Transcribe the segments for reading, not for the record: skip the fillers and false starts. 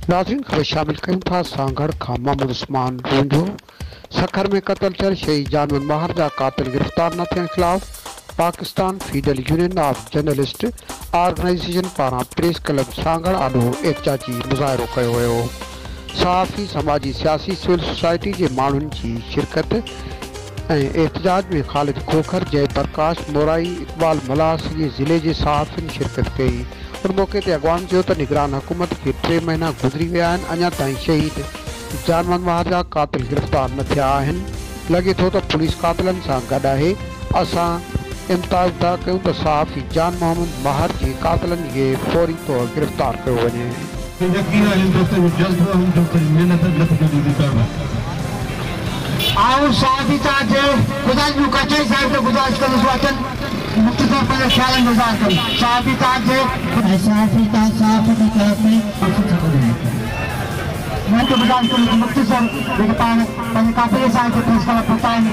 ناظرين خبر شامل ڪيون ٿا سانگهڙ کان محمد عثمان رونجهو سکر ۾ قتل ٿيل شهيد جان محمد مهر جا قاتل گرفتار نه ٿيڻ خلاف Pakistan federal union of journalist organisation پاران پريس ڪلب سانگهڙ آڏو احتجاجي مظاهرو ڪيو ويو صحافي سماجي سياسي سول سوسائٽي جي ماڻهن جي شرڪت ۽ احتجاج ۾ خالد کوکر جئي پرڪاش مورائي اقبال ملاح سڄي ضلعي جي صحافين شرڪت ڪئي ان موقعي تي اڳواڻن چيو ته نگران حڪومت کي ٽي مهينا گذري ويا آهن اڃا تائين شهيد جان محمد مهر جا قاتل گرفتار نه ٿيا آهن لڳي ٿو ته پوليس قاتلن سان گڏ آهي اسان امتاز ٿا ڪيون ته صحافي جان محمد مهر جي قاتلن کي فوري طور گرفتار ڪيو وڃي. يقين آهي دوستن جو جذبو ۽ دوستن جي محنت نتيجو ڏيندي پيو. آئون صحافي صاحب کي گذارش مون ڪچهري صاحب کي گذارش ڪندس هو اچن مختصر پنهنجي خيالن جو اظهار ڪن صحافي صاحب کي. ۽ صحافي تان صحافتي طرف ۾. مون کي گذارش ڪندس ته مختصر جيڪي پاڻ پنهنجي قافلي سان هتي پريس ڪلب پهتا آهن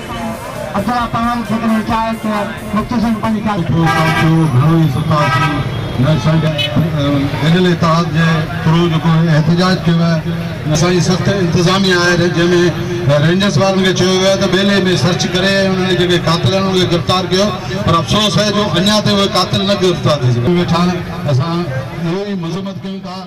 عبدالله پنهور جيڪڏهن چاهي ته مختصر پنهنجي خيال. سٺو ڪم ٿيو گهڻو ئي ستاسين نه اسان جا گڏيل اتحاد جي ٿرو جيڪو احتجاج ڪيو آهي اسان جي سخت انتظاميا آهي جنهن ۾ رينجرس وارن کي چيو ويو آهي ته ٻيلي ۾ سرچ ڪري ۽ انهن جيڪي قاتل آهن انهن کي گرفتار ڪيو پر افسوس آهي جو اڃا تائين اهي قاتل نه گرفتار ٿي سگهيا. ويٺا آهن اسان اهو ئي مذمت ڪيون ٿا.